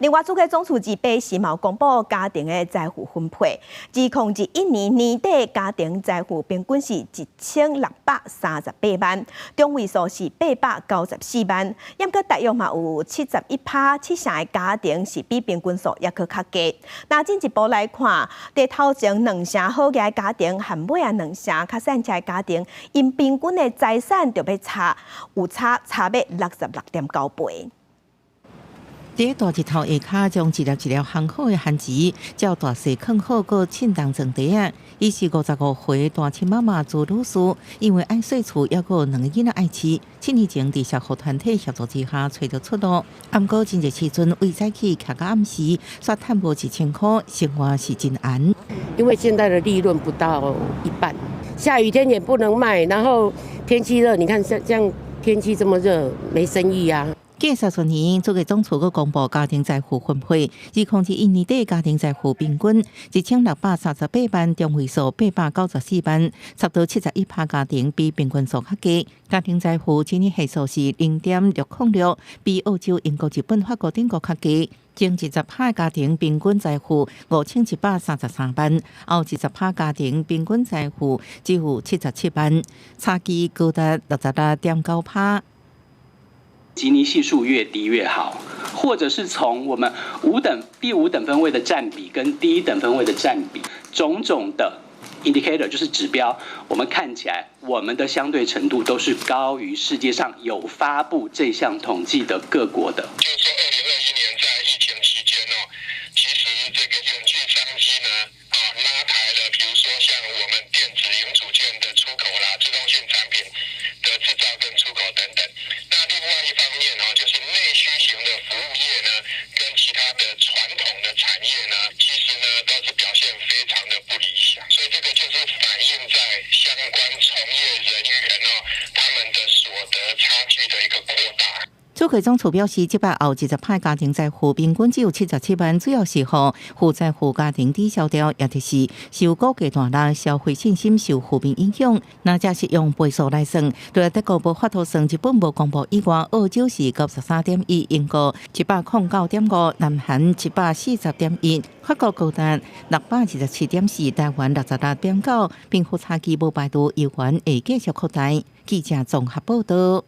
另外，主計總處這擺時嘛公布家庭的財富分配，2021年年底家庭財富平均是1638萬，中位數是894萬，毋過大約嘛有71趴七成的家庭是比平均數猶閣較低。若進一步來看，佇頭前兩成好額的家庭和尾仔兩成較散赤的家庭，𪜶平均的財產就欲差有差差欲66.9倍。佇大日頭下跤，將一粒一粒烘好的番薯，照大細囥好，閣稱重裝袋仔。伊是55歲單親媽媽朱女士，因為愛細厝，猶閣有兩個囡仔愛飼。7年前佇社福團體協助之下，揣著出路。毋過真濟時陣，為早起徛到暗時，煞趁無1000箍，生活是真難。因為現在的利潤不到一半，下雨天也不能賣，然後天氣熱，你看像這樣天氣這麼熱，沒生意啊。過10年，主計總處閣公布家庭財富分配，2021年底家庭財富平均1638萬，中位數894萬，差不多71趴家庭比平均數較低。家庭財富基尼係數是0.606，比澳洲、英國、日本、法國等國較低。前20趴家庭平均財富5133萬，後20趴家庭平均財富只有77萬，差距高達66.9趴。吉尼係數越低越好，或者是從我們第五等分位的佔比跟第一等分位的佔比，種種的 indicator 就是指標，我們看起來我們的相對程度都是高於世界上有發布這項統計的各國的。就是說，2021年在疫情期間哦，其實這個遠距商機呢，啊拉抬了，比如說像我們電子零組件的出口啦，自動性產品的製造跟出口等等。那另外一方面哦，就是內需型的服務業呢，跟其他的傳統的產業呢，其實呢都是表現非常的不理想。所以這個就是反映在相關從業人員哦，他們的所得差距的一個擴大。主計總處表示，這擺後20趴家庭財富平均只有77萬，主要是予負債戶家庭抵消掉，也就是受股價大落、消費信心受負面影響。若這是用倍數來算，除了德國無法度算，日本無公布以外，澳洲是93.1，英國109.5，南韓140.1，法國高達627.4，台灣66.9，貧富差距無排除猶原會繼續擴大。記者綜合報道。